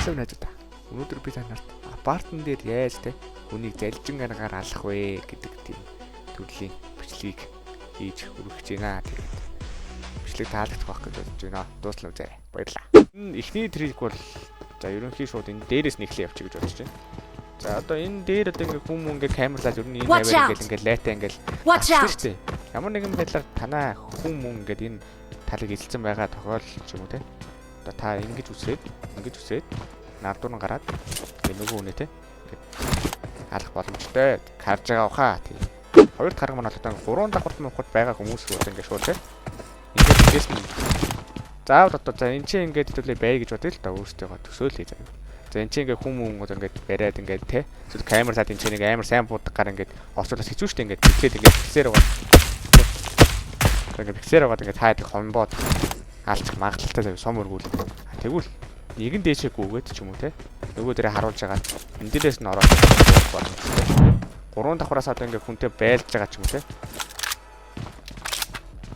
Hello найзуудаа. Өнөөдөр би та нарт apartment дээр яаж те хүнийг залжин аргаар алах вэ гэдэг тийм төрлийн бичлэгийг хийж хүргэж байна. Тэгээд бичлэг таалагдах байх гэж бодож байна. Дуустал үзээрэй. Баярлалаа. Эхний trick бол за ерөнхий шууд энэ дээрээс нэхлээ явчих гэж бодож байна. За, одоо энэ дээр одоо ингээ хүм ингээ камерлаад ер нь энэ Watch хаваар out! ингээ ингээ лайтай ингээл Watch out! шүү дээ. Ямар нэгэн байдлаар танаа хүн мөн ингээд энэ талыг эзэлсэн байгаа тохиолдол ч юм уу те. Одоо та ингэж үсрээд, ингэж үсрээд нардуур нь гараад тэгээ нөгөө хүнээ те ингээд алах боломжтой. Харж байгаа ухаа тий. Хоёр дахь арга маань бол одоо гурван давхарт мухад байгаа хүмүүс рүү одоо ингээд шууд те. Ингээд эндээс нь заавал одоо за эн чинь ингээд хэвлээ бай гэж бодъё л да, өөртөөгөө төсөөлье заяа. За, эн чинь ингээд хүм мөн одоо ингээд бариад ингээд те. Эсвэл камер цаад эн чинь нэг амар сайн буудаг гар ингээд орчуулах хэцүү шттэ, ингээд тэглээд ингээд биксээр байгаа. Одоо ингээд биксээр байгаа, ингээд таад хомбоод алчих магадлалтай заяа, сум өргүүл. Тэгвэл нэг нь дээшээ гүгээд ч юм уу те. Нөгөө дээрээ харуулж байгаа энэ дээрээс нь ороод боломжтой. Гурван давхараас одоо ингээд хүнтэй байлж байгаа ч юм уу те.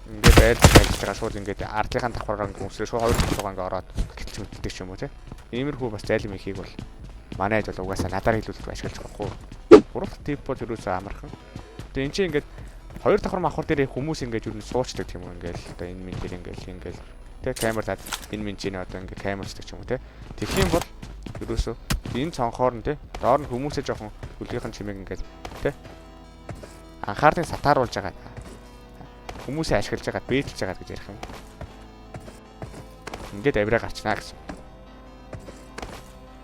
Ингээд байлж байлж байгаа, шууд ингээд ардынхаа давхараар ингээд өмсрөө шууд хоёр давхаргаа ингээд ороод гэлч мэддэг ч юм уу те. Иймэрхүү бас зайлм ихийг бол манай хэд бол угаасаа надаар хэлүүлэх ашиглаж байгаа хгүй. Гурав дахь tip бол ерөөсөө амархан. Тэгээ эн чинь ингээд хоёр давхар мавхар дээр хүмүүс ингээд юу н суучдаг тийм үү, ингээд одоо энэ мэн дээр ингээд ингээд тэ камер таад энэ мэн чинь одоо ингээд камерчдаг ч юм уу те. Тэгэх юм бол ерөөсөө энэ цонхоор нь те доор нь хүмүүсээ жоохон хөлгийнхэн чимээг ингээд те анхаарлыг сатааруулж байгаа, хүмүүсээ ашиглаж байгаа, бээтэлж байгаа гэж ярих юм. Ингээд авираа гарчнаа гэсэн.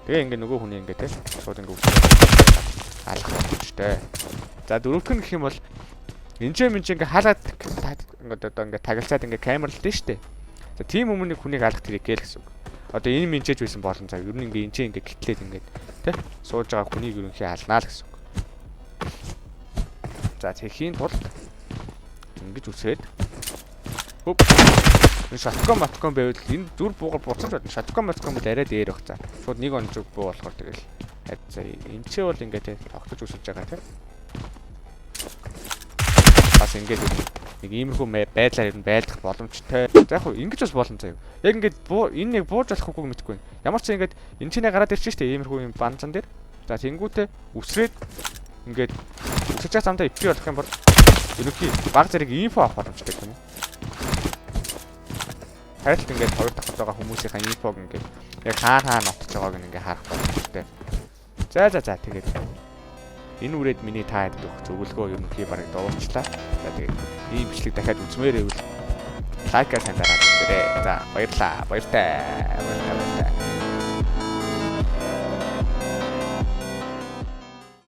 Тэгээ ингээд нөгөө хүний ингээд те шууд ингээд үсрээ алах боломжтой. За, дөрөвдөх нь гэх юм бол энэ ч юм чи ингээд халаад ингээд одоо ингээд тагалцаад ингээд камерлалт нь штэ. За, тийм өмнө хүнийг алах тэрийг гээл гэсэн үг. Одоо энэ минчээж байсан болон за ер нь ингээ энэ ч ингээ гэтлээд ингээд тэ сууж байгаа хүнийг ерөнхий алнаа л гэсэн үг. За, тэгэхийн тулд ингэж үсээд хөп энэ shotgun матгон байвал энэ зүр буугаар буцаж байна. Shotgun матгон бол арай дээр баг за. Шууд нэг онжиг буу болохоор тэгэл. За, энэ ч бол ингээ тэ тогтож үсэж байгаа тэ. Бас ингээд нэг иймэрхүү байдлаар ер нь байлдах боломжтой. За, яг хуу ингэж бас болно заяа. Яг ингээд энэ яг бууж болохгүй мэдэхгүй байна. Ямар ч ингээд энэ чинээ гараад ирчих штэ, иймэрхүү юм банзан дээр. За, тэнгүүтээ үсрээд ингээд үсэж байгаа замдаа ипи болох юм бол ерөнхий баг зэрэг info авах боломжтой юм уу? Харилт ингээд хоёр давхарт байгаа хүмүүсийн info г ингээд яг хаана хаана нотж байгааг нь ингээд харах боломжтой. За, тэгээд энэ үрээд миний та хэд өгөх зөвлөгөө ерөнхий бараг дуусчлаа. За, тэгээд ийм бичлэг дахиад үзмээр байвал like аа сайн дараад үзээрэй. За, баярлаа. Баяртай. Баяртай, баяртай.